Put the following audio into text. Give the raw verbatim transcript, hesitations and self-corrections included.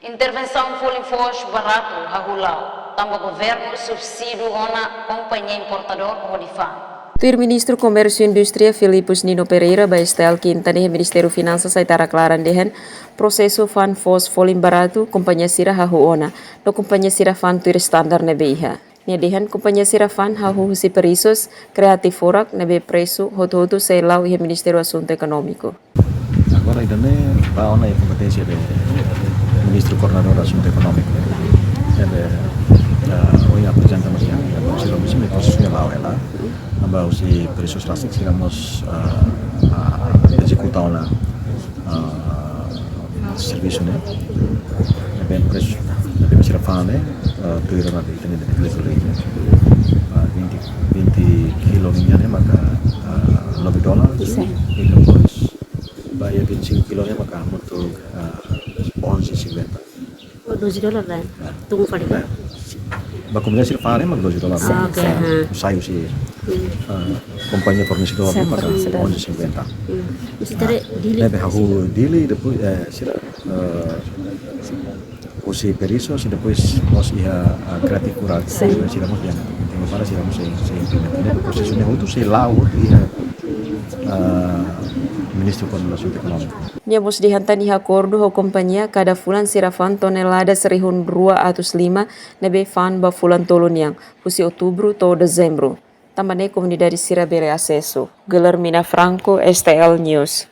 Intervensaun folin foos baratu hahú la'o, tanba governu subsídiu ona kompañia importadór hodi fa'an. Tuir Ministru Komérsiu Indústria Filipus Nino Pereira ba S T L kinta ne'e, Ministériu Finansas sai tara klaran dehan prosesu fa'an foos folin baratu kompañia sira hahú ona, no kompañia sira fa'an tuir standar ne'ebé iha. Nia dehan kompañia sira fa'an hahú husi perisus, kreatif furak ne'ebé presu hotu-hotu sei la'o iha Ministériu Asuntu Ekonómiku. Agora ida-ne'e ba ona iha kompeténsia de Ministru Koordenadór Asuntu Ekonómiku. Ne'ebé, ah, ohin aprezenta mai iha, iha Konsellu, mesti mai prosesu ne'e la'o hela. Tanba husi perisus rasik sira mós, ah, ah, ezekuta ona, ah, servisu ne'e. Ne'ebé presu, ne'ebé sira fa'an ne'e, ah, tuir ona de'it, ita-nia dekretu-lei ne'e. Ah, vinte, vinte kilo nian ne'e maka, ah, nove dólar. Sim. I depois, ba iha vinte e cinco kilo ne'e maka hamutuk, ah, onze e cinquenta. Oh, doze dólar lah. Ya. Tunggu fali. Nah, ba kompañia sira fa'an ne'e maka doze dólar. Ah, oke, ha. Sai husi, ah, kompañia fornesedór ne'e maka onze e cinquenta. Hmm. Mesti tadi Dili. Ne'ebé hahú Dili, depois, eh, sira, eh, husi perisus, i depois mós iha, ah, kreatif furak. Sim. Sira mós yang tenke para sira mós sei, sei implementa. Ne'ebé prosesu ne'e hotu sei la'o hotu iha, ah, Ministru Koordenadór Asuntu Ekonómiku. Nia mós dehan tan iha akordu ho kompañia, kada fulan sira fa'an tonelada rihun rua atus lima, ne'ebé fa'an ba fulan tolu nian, husi Outubru to'o Dezembru. Tanba ne'e komunidade sira bele asesu. Guilhermina Franco, S T L News.